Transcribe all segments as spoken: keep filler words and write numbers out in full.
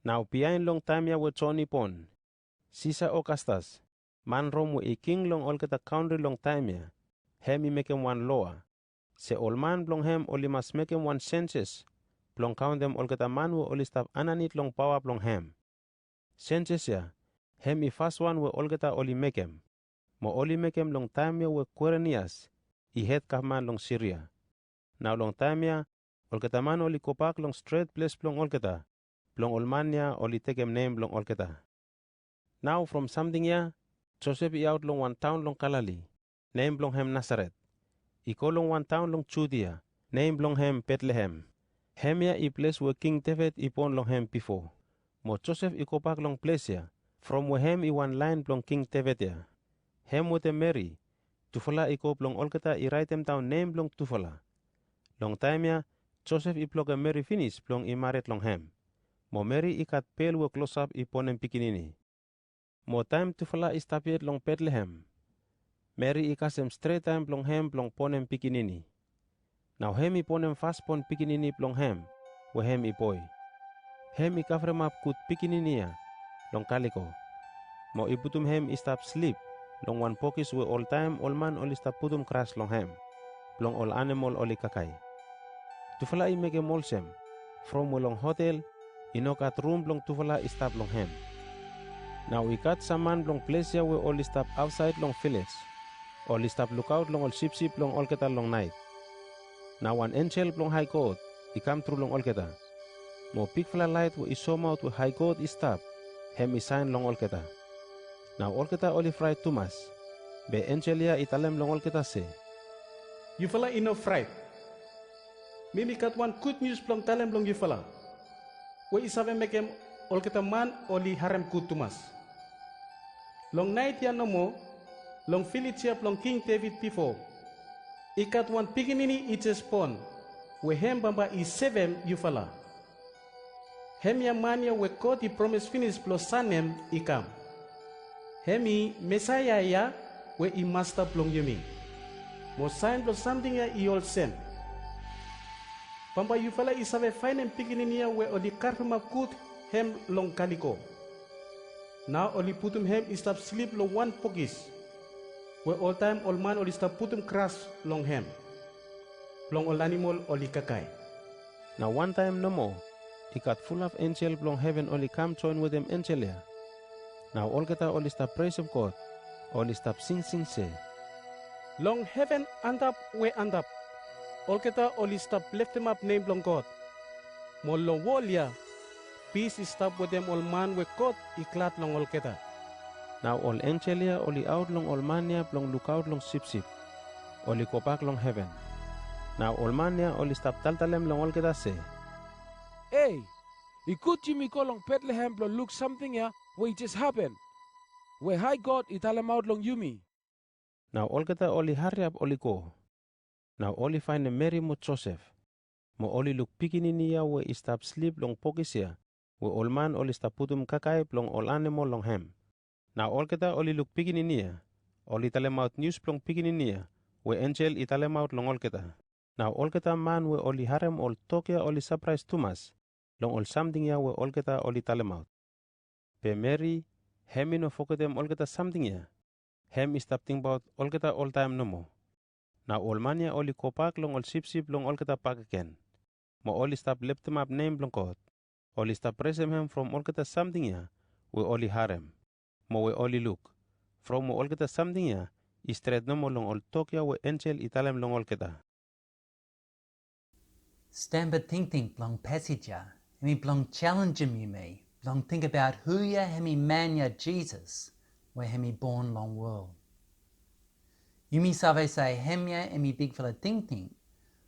Nao biaen long taem ya we Jon i bon, Sisa Ogastas, man Rom we i king long olgeta kantri long taem ya, hem i mekem wan loa se ol man blong hem oli mas mekem wan senses blong kaontem olgeta man we oli stap andanit long paoa blong hem. Senses ya hem i faswan we olgeta oli mekem, mo oli mekem long taem ya we Kwerenias i hed gavman long Siria. Nao long taem ya olgeta man oli gobak long stret ples blong olgeta, blong ol man ya oli tekem nem blong olgeta. Nao from samting ya Josef i aot long wan taon long Galili, nem blong hem Nasaret, i go long wan taon long Judia, nem blong hem Betlehem. Hemia i ples we King Deved i bon long hem bifo. Mo Josef i gobak long ples ya from we hem i wan laen blong King Deved ya. Hem wetem Meri, tufala i go blong olgeta i raetemdaon nem blong tufala. Long taem ya Josef i blokem Meri finis blong i mared long hem. Mo Meri i gat bel we klosap i bonem pikinini. Mo taem tufala i stap yet long Betlehem, Meri i kasem stret taem blong hem blong bonem pikinini. Nao hem i bonem fasbon pikinini blong hem we hem i boe. Hem i kavremap gud pikinini ya long kaliko, mo i putum hem i stap slip long wan bokis we oltaem ol man oli stap putum gras long hem blong ol anamol oli kakae. Tufala i mekem olsem from we long hotel i no gat rum blong tufala i stap long hem. Nao i gat sam man blong ples ya we oli stap aotsaed long vilej, oli stap lukaot long ol sipsip blong olgeta long naet. Nao wan enjel blong Hae God i kamtru long olgeta, mo bigfala laet we i soemaot we Hae God i stap, hem i saen long olgeta. Nao olgeta oli fraet tumas. Be enjel ya i talem long olgeta se, "Yufala i no fraet. Mi mi gat wan gud nius blong talem long yufala, we i save mekem olgeta man oli harem gud tumas. Long naet ya nomo, long vilej ya blong King Deved bifo, i gat wan pikinini i jes bon, we hem bambae i sevem yufala. Hemia man ya we God i promes finis blong sanem i kam. Hem i Mesaea ya we i Masta blong yumi." Mo saen blong samting ya i olsem, bambae yufala i save faenem pikinini ya we oli kavremap gud hem long kaliko. Nao oli putum hem i stap slip long wan bokis we oltaem ol man oli stap putum gras long hem blong ol anamol oli kakae. Nao wantaem nomo i gat fulap enjel blong heven oli kam joen wetem enjel ya. Nao olgeta oli stap presem God, oli stap singsing se, "Long heven antap we antap, olgeta oli stap leftemap nem blong God. Mo long wol ya, pis i stap wetem ol man we God i glad long olgeta." Nao ol enjel ya oli aot long ol man ya blong lukaot long sipsip, oli gobak long heven. Nao ol man ya oli stap taltalem long olgeta se, "Ei, i gud yumi go long Betlehem blong luk samting ya we i jes hapen, we Hae God i talemaot long yumi." Nao olgeta oli hariap oli go. Nao oli faenem Meri mo Josef, mo oli luk pikinini ya we i stap slip long bokis ya we ol man oli stap putum kakae blong ol anamol long hem. Nao olgeta oli luk pikinini ya, oli talemaot nius blong pikinini ya we enjel i talemaot long olgeta. Nao olgeta man we oli harem ol tok ya oli sapraes tumas long ol samting ya we olgeta oli talemaot. Be Meri, hem i no fogetem olgeta samting ya. Hem i stap tingbaot olgeta oltaem nomo. Nao ol man ya oli gobak long ol sipsip blong olgeta bakegen, mo oli stap leftemap nem blong God. Oli stap presem hem from olgeta samting ya we oli harem, mo we oli luk, from we olgeta samting ya i stret nomo long ol tok ya we enjel i talem long olgeta. Stanbot tingting blong pasej ya hemi blong jalenjem yumi blong tingbaot hu ya hemi man ya Jisas we hemi bon long wol. Yumi save se hemia hemi bigfala tingting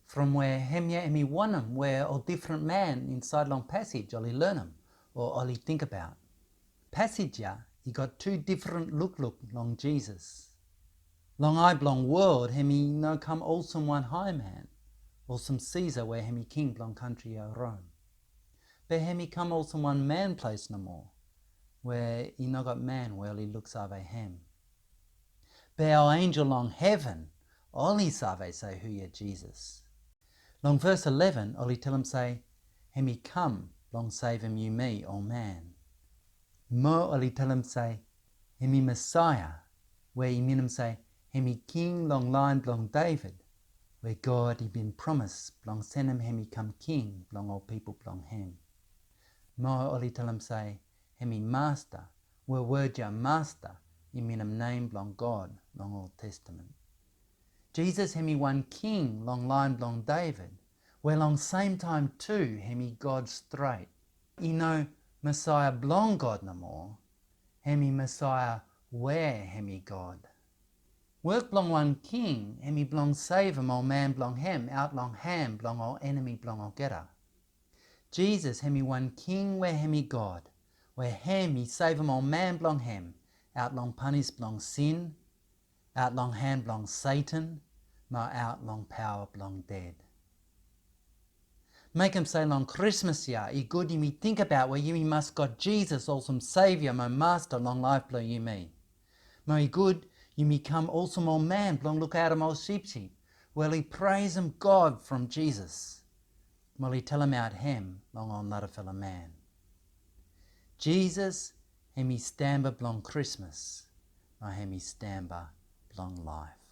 from we hemia hemi wanem we ol difren man insaed long pasej oli lanem o oli tingbaot. Pasej ya i gat tu difren lukluk long Jisas. Long ae blong wol hemi no kam olsem wan haeman, olsem Sisa we hemi king blong kantri ya Rom. Be hemi kam olsem wan man ples nomo we i no gat man we oli luksave hem. Be ol enjel long heven oli save se hu ya Jisas. Long ves eleven oli talem se hemi kam blong sevem yumi ol man. Mo oli talem se hem i Mesaea, we i minim se hem i king long laen blong David, we God i bin promes blong senem hem i kam king blong ol pipol blong hem. Mo oli talem se hem i Masta, we wod ya Masta i minim nem blong God long Ol Testamen. Jisas hem i wan king long laen blong David, we long semtaem tu hem i God stret. I no Mesaea blong God nomo, hem i Mesaea we hem i God. Wok blong wan king hem i blong sevem ol man blong hem aot long han blong ol enemi blong olgeta. Jisas hem i wan king we hem i God, we hem i sevem ol man blong hem aot long panis blong sin, aot long han blong Setan, mo aot long paoa blong ded. Mekem se long Krismas ya i gud yumi tingbaot we yumi mas gat Jisas olsem Sevia mo Masta long laef blong yumi. Mo i gud yumi kam olsem ol man blong lukaotem ol sipsip, we oli presem God from Jisas, mo oli talemaot hem long ol narafala man. Jisas hem i stamba blong Krismas, mo hem i stamba blong laef.